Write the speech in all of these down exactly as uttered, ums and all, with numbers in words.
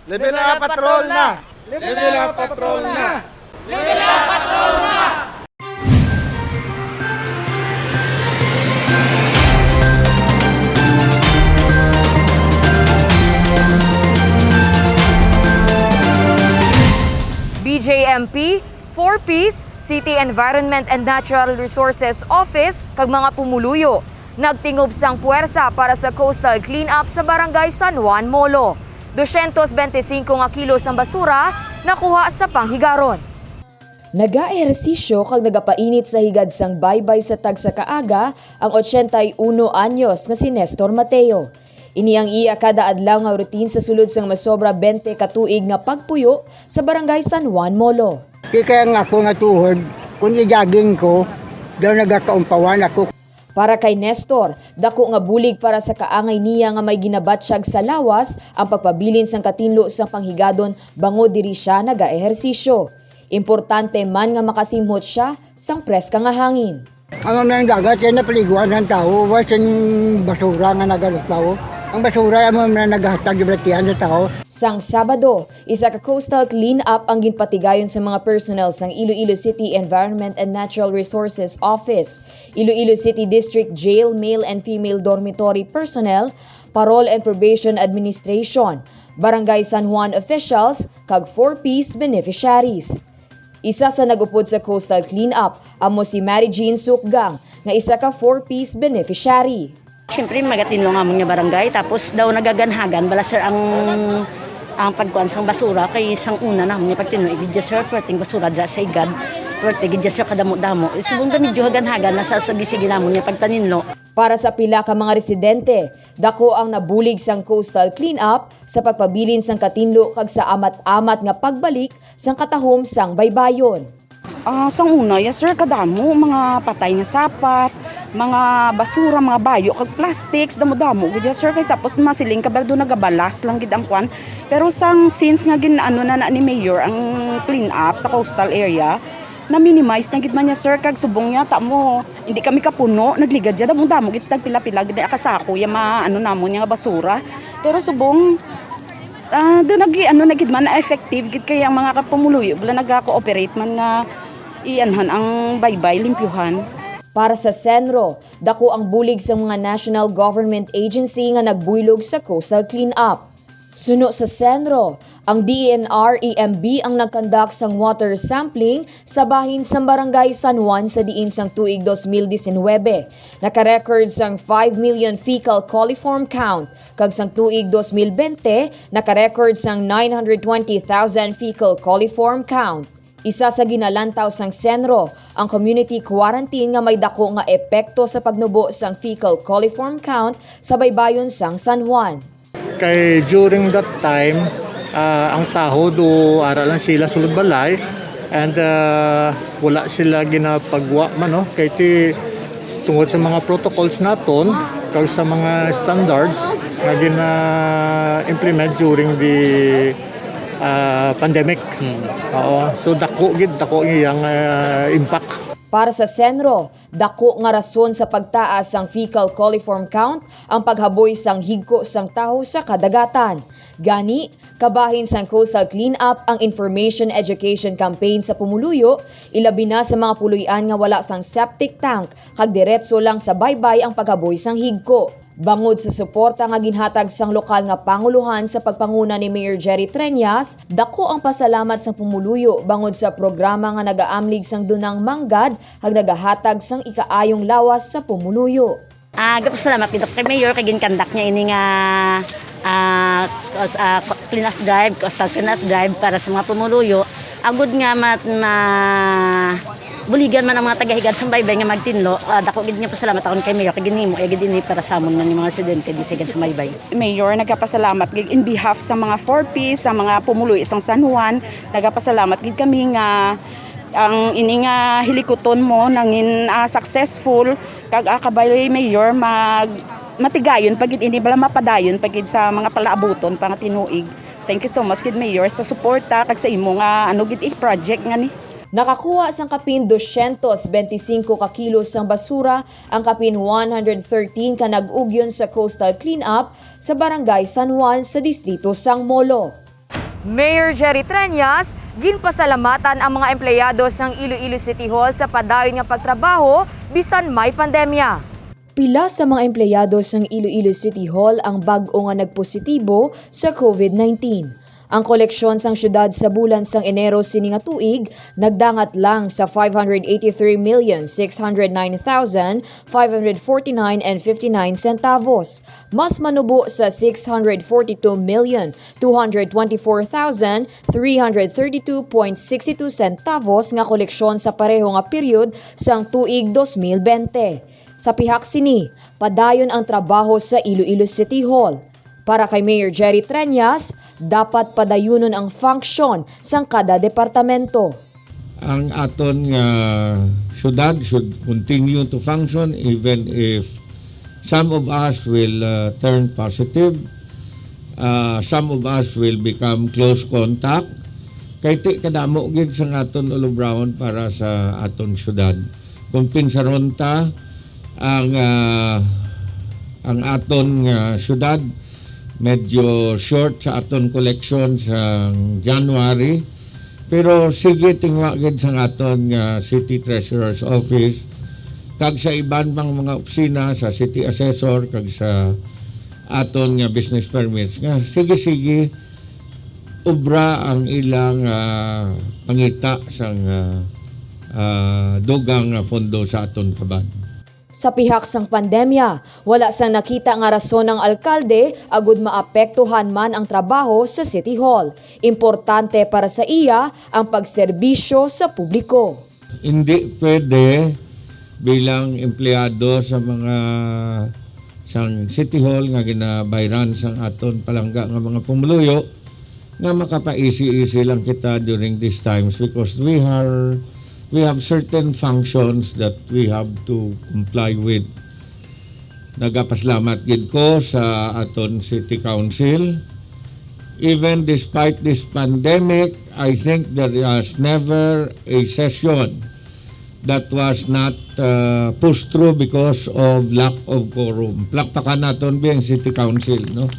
Level up patrol na! Level up patrol na! B J M P, four Ps, City Environment and Natural Resources Office, kag mga pumuluyo nagtingob sang puwersa para sa coastal cleanup sa Barangay San Juan, Molo. Dosyentos bente singko nga kilo sang basura nakuha sa panghigaron. Nagaehersisyo kag nagapainit sa higad sang baybay sa tagsa ka aga ang ochenta y uno anyos nga si Nestor Mateo. Ini ang iya kada adlaw nga routine sa sulod sang masobra bente ka tuig nga pagpuyo sa Barangay San Juan, Molo. Kay kaya nga ako nga tuhod, kung i-jogging ko, daw nagakaumpawan ako. Para kay Nestor, dako nga bulig para sa kaangay niya nga may ginabatyag sa lawas ang pagpabilin sang katinlo sang panghigadon bangod diri sia nagaehersisyo. Importante man nga makasimhot sia sang preska nga hangin. Ang mga dagat kay napaliguan sang tawo, wa sing basura nga nagalutaw. Ang basura amo man nagahatag balatian sa tawo. Sang Sabado, isa ka coastal clean-up ang ginpatigayon sa mga personnel sang Iloilo City Environment and Natural Resources Office, Iloilo City District Jail Male and Female Dormitory Personnel, Parole and Probation Administration, Barangay San Juan officials, kag four Ps beneficiaries. Isa sa nag-upod sa coastal clean-up amo si Mary Jean Sukgang, nga isa ka four Ps beneficiary. Siyempre, magatinlo nga amon nga barangay, tapos daw nagaganhagan bala, sir, ang, ang pagkuan sang basura, kay sang una namon nga pagtinlo, igidya, sir, perting basura dira sa igad, perte gidya, sir, kadamo-damo. Subong nga medyo haganhagan na sa sige-sige namon nga pagtaninlo. Para sa pila ka mga residente, dako ang nabulig sang coastal clean-up sa pagpabilin sang katinlo kag sa amat-amat nga pagbalik sang katahom sang baybayon. Ah, sang una, yes sir, kadamo, mga patay nga sapat, mga basura, mga bayo, kag plastics, damo-damo gid, yes sir. Kay tapos masiling ka ba, do nagabalas lang gid ang kwan. Pero sang since nga gin-ano na, na ni Mayor ang clean up sa coastal area, na-minimize na gid man niya, sir, kag subong niya, ta mo, hindi kami kapuno, nagligad siya, damo-damo gid, tagpila-pila gid ang kasako ya ma-, ano namon, nga basura. Pero subong, ah, do nag-, ano na gid man, effective gid kay ang mga kapumuluyo bala naga-cooperate man nga ianhan ang baybay, limpyuhan. Para sa CENRO, dako ang bulig sang mga national government agency nga nagbuylog sa coastal clean-up. Suno sa CENRO, ang D E N R E M B ang nag-conduct sang water sampling sa bahin sang Barangay San Juan sa diin sang tuig dos mil disinwebe naka-record sang five million fecal coliform count, kag sang tuig dos mil bente naka-record sang nine hundred twenty thousand fecal coliform count. Isa sa ginalantaw sang CENRO ang community quarantine nga may dako nga epekto sa pagnubo sang fecal coliform count sa baybayon sang San Juan. Kay during that time, ah, ang tawo do ara lang sila sulod balay, and, ah, wala sila ginapagwa man, no? Kay ti, tungod sa mga protocols naton kag sa mga standards nga gina-implement during the, ah, pandemic. Oo. So dako gid, dako ang iyang, ah, impact. Para sa CENRO, dako nga rason sa pagtaas sang fecal coliform count ang paghaboy sang higko sang tawo sa kadagatan. Gani, kabahin sang coastal clean-up ang information education campaign sa pumuluyo, ilabi na sa mga puloy-an nga wala sang septic tank kag diretso lang sa baybay ang paghaboy sang higko. Bangod sa suporta nga ginhatag sang lokal nga pangulohan sa pagpanguna ni Mayor Jerry Treñas, dako ang pasalamat sang pumuluyo bangod sa programa nga nagaamlig sang dunang manggad kag nagahatag sang ikaayong lawas sa pumuluyo. Ah, gapasalamat gid ako kay Mayor kay ginkandak niya ini nga, ah, cos-, ah, co-, clean up drive, coastal clean up drive para sa mga pumuluyo. Agud nga mat-, ma-, buligan man ang mga taga-Higad sang Baybay nga magtinlo, ah, dako gid nga pasalamat akon kay Mayor kay ginhimo iya gid ini para sa amon nga mga residente di sa Higad sang Baybay. Mayor, nagapasalamat gid in behalf sa mga four Ps, sa mga pumuluyo sang San Juan. Nagapasalamat gid kami nga ang ini nga hilikuton mo nangin, ah, successful. Kag, ah, kabay, Mayor, mag-, matigayon pa gid ini, bala mapadayon pa gid sa mga palaabuton pa nga tinuig. Thank you so much gid, Mayor, sa suporta kag sa imo nga, ano gid, eh, project nga ni. Nakakuha sang kapin dosyentos bente singko ka kilos sang basura ang kapin one hundred thirteen ka nag-ugyon sa coastal cleanup sa Barangay San Juan sa distrito sang Molo. Mayor Jerry Treñas, ginpasalamatan ang mga empleyado sang Iloilo City Hall sa padayon nga pagtrabaho bisan may pandemya. Pila sa mga empleyado sang Iloilo City Hall ang bag-o nga nagpositibo sa covid nineteen. Ang koleksyon sang siyudad sa bulan sang Enero sini nga tuig nagdangat lang sa five hundred eighty-three million six hundred nine thousand five hundred forty-nine and fifty-nine centavos, mas manubo sa six hundred forty-two million two hundred twenty-four thousand three hundred thirty-two point sixty-two centavos nga koleksyon sa pareho nga period sang tuig dos mil bente. Sa pihak sini, padayon ang trabaho sa Iloilo City Hall. Para kay Mayor Jerry Treñas, dapat padayunon ang function sang kada departamento. Ang aton nga syudad should continue to function even if some of us will, uh, turn positive, uh, some of us will become close contact. Kay ti kadamo gid sang aton ulobrawon para sa aton syudad. Kung pinsaron ta ang, ah, ang aton nga syudad, medyo short sa aton koleksyon sa January. Pero sige, tingwa gid sang aton nga City Treasurer's Office kag sa iban pang mga opisina sa City Assessor kag sa aton nga business permits nga sige-sige obra ang ilang, ah, pangita sang, ah, ah, dugang nga pondo sa aton kaban. Sa pihak sang pandemya, wala sang nakita nga rason ang alkalde agud maapektuhan man ang trabaho sa City Hall. Importante para sa iya ang pagserbisyo sa publiko. Hindi pwede bilang empleyado sa mga, sang City Hall nga ginabayran sang aton palangga nga mga pumuluyo nga makapaisi-isi lang kita during these times because we are, we have certain functions that we have to comply with. Nagapasalamat gid ko sa aton City Council. Even despite this pandemic, I think there was never a session that was not, uh, pushed through because of lack of quorum. Plakpakan naton bi ang City Council, no?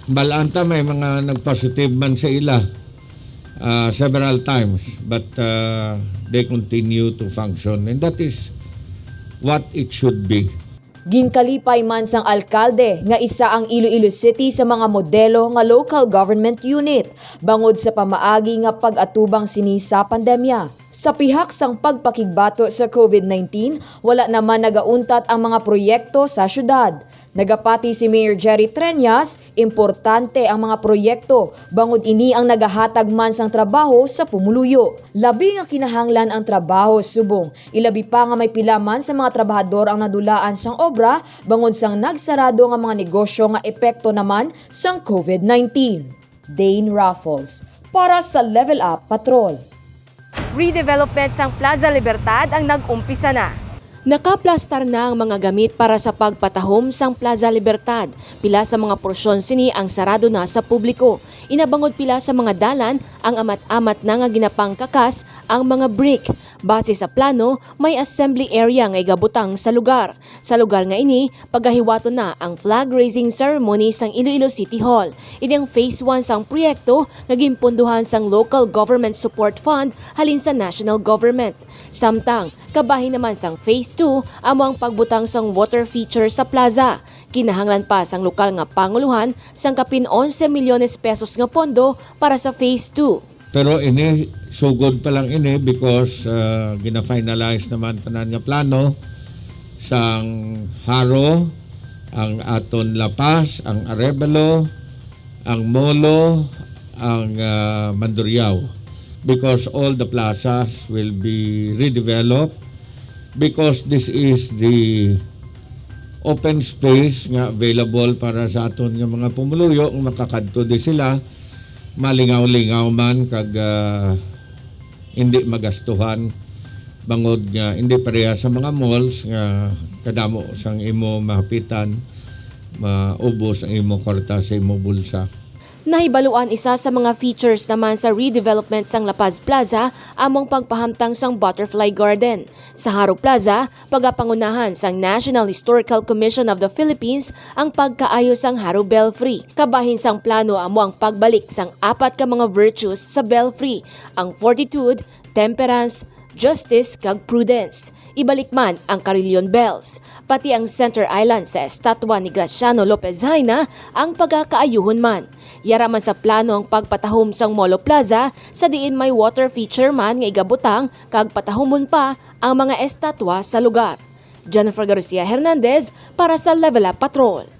Balaan ta may mga nagpositive man sa ila, uh, several times, but, uh, they continue to function, and that is what it should be. Ginkalipay man sang alkalde nga isa ang Iloilo City sa mga modelo nga local government unit bangod sa pamaagi nga pag-atubang sini sa pandemya. Sa pihak sang pagpakigbato sa covid nineteen, wala naman nagauntat ang mga proyekto sa syudad. Nagapati si Mayor Jerry Treñas, importante ang mga proyekto bangod ini ang nagahatag man sang trabaho sa pumuluyo. Labi nga kinahanglan ang trabaho subong ilabi pa nga may pila man sa mga trabahador ang nadulaan sang obra bangod sang nagsarado nga mga negosyo nga epekto naman sang covid nineteen. Dane Raffles para sa Level Up Patrol. Redevelopment sang Plaza Libertad ang nag-umpisa na. Nakaplastar na ang mga gamit para sa pagpatahom sang Plaza Libertad. Pila sa mga porsyon sini ang sarado na sa publiko. Inabangod pila sa mga dalan ang amat-amat na nga ginapangkakas ang mga brick. Base sa plano, may assembly area nga igabutang sa lugar. Sa lugar nga ini, pagahiwaton na ang flag raising ceremony sang Iloilo City Hall. Ini ang phase one sang proyekto nga ginpunduhan sang Local Government Support Fund halin sa National Government. Samtang, kabahin naman sang phase two amo ang pagbutang sang water feature sa plaza. Kinahanglan pa sang lokal nga panguluhan sang kapin onse milyones pesos nga pondo para sa phase two. Pero ini, sugod pa lang ini because, ah, gina-finalize naman tanan nga plano sang Jaro, ang aton La Paz, ang Arevalo, ang Molo, ang, ah, Mandurriao, because all the plazas will be redeveloped because this is the open space nga available para sa aton nga mga pumuluyo nga makakadto di sila, malingaw-lingaw man kag, ah, hindi magastuhan, bangod nga hindi pareha sa mga malls nga kadamo sang imo mahapitan, maubos ang imo kwarta sa imo bulsa. Nahibaluan isa sa mga features naman sa redevelopment sang La Paz Plaza amo ang pagpahamtang sang Butterfly Garden. Sa Jaro Plaza, pagapangunahan sang National Historical Commission of the Philippines ang pagkaayo sang Jaro Belfry. Kabahin sang plano amo ang pagbalik sang apat ka mga virtues sa belfry, ang fortitude, temperance, justice, kag prudence. Ibalik man ang Carillon Bells, pati ang Center Island sa estatwa ni Graciano Lopez Jaena ang pagakaayuhon man. Yara man sa plano ang pagpatahom sang Molo Plaza, sa diin may water feature man nga igabutang kag patahumon pa ang mga estatwa sa lugar. Jennifer Garcia Hernandez para sa Level Up Patrol.